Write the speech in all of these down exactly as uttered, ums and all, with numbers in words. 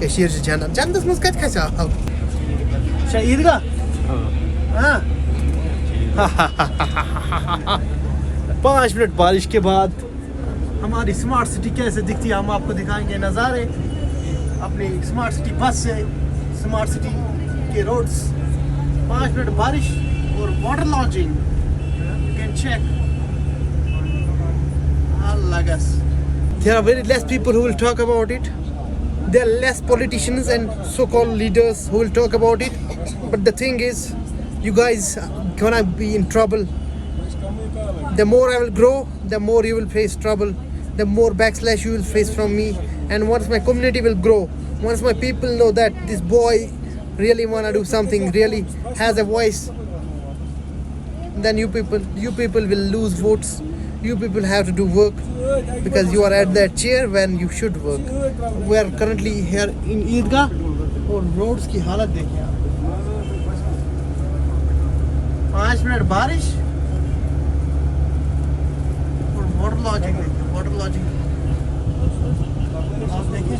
کٔشیٖر چھِ جنت، جنتس منٛز کتہِ کھسہِ آب؟ اچھا، عیٖدگاہ؟ ہاں۔ پانچ منٹ بارش کے بعد ہماری اسمارٹ سٹی کیسے دکھتی ہے، ہم آپ کو دکھائیں گے نظارے اپنی اسمارٹ سٹی بس سے، اسمارٹ سٹی کے روڈز۔ پانچ منٹ بارش اور water lodging, you can check. There are very less people who will talk about it. There are less politicians and so-called leaders who will talk about it. But the thing is, you guys gonna be in trouble. The more I will grow, the more you will face trouble. The more backslash you will face from me. And once my community will grow, once my people know that this boy really wanna do something, really has a voice, then you people, you people will lose votes. You people have to do work because you are at that chair when you should work. We are currently here in Eidgah. اور roads کی حالت دیکھیں آپ۔ پانچ minute بارش اور water lodging دیکھیں، water lodging آپ دیکھیں،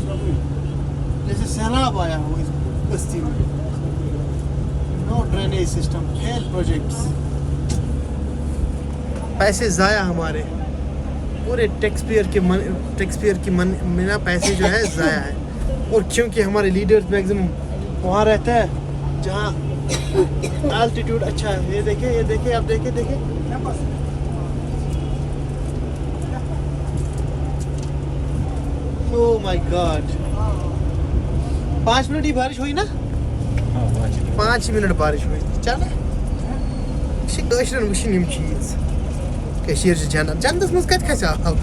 جیسے سیلاب آیا ہو اس بستی میں۔ نو ڈرینیج سسٹم، فیل پروجیکٹس۔ پیسے ضائع ہمارے، پورے ٹیکس پیئر کے من، ٹیکس پیئر کی من میں نا پیسے جو ہے ضائع ہے۔ اور کیونکہ ہمارے لیڈرز میکسیمم وہاں رہتے ہیں جہاں الٹیٹیوڈ اچھا ہے۔ یہ دیکھیں، یہ دیکھیں، آپ دیکھیں، دیکھیں۔ او مائی گاڈ، پانچ منٹ ہی بارش ہوئی نا؟ پانچ منٹ بارش ہوئی، چلے۔ یہِ چھِ کٲشرٮ۪ن وٕچھِنۍ یِم چیٖز۔ کٔشیٖر چھِ جنت، جنتس منٛز کتہِ کھسہِ آب؟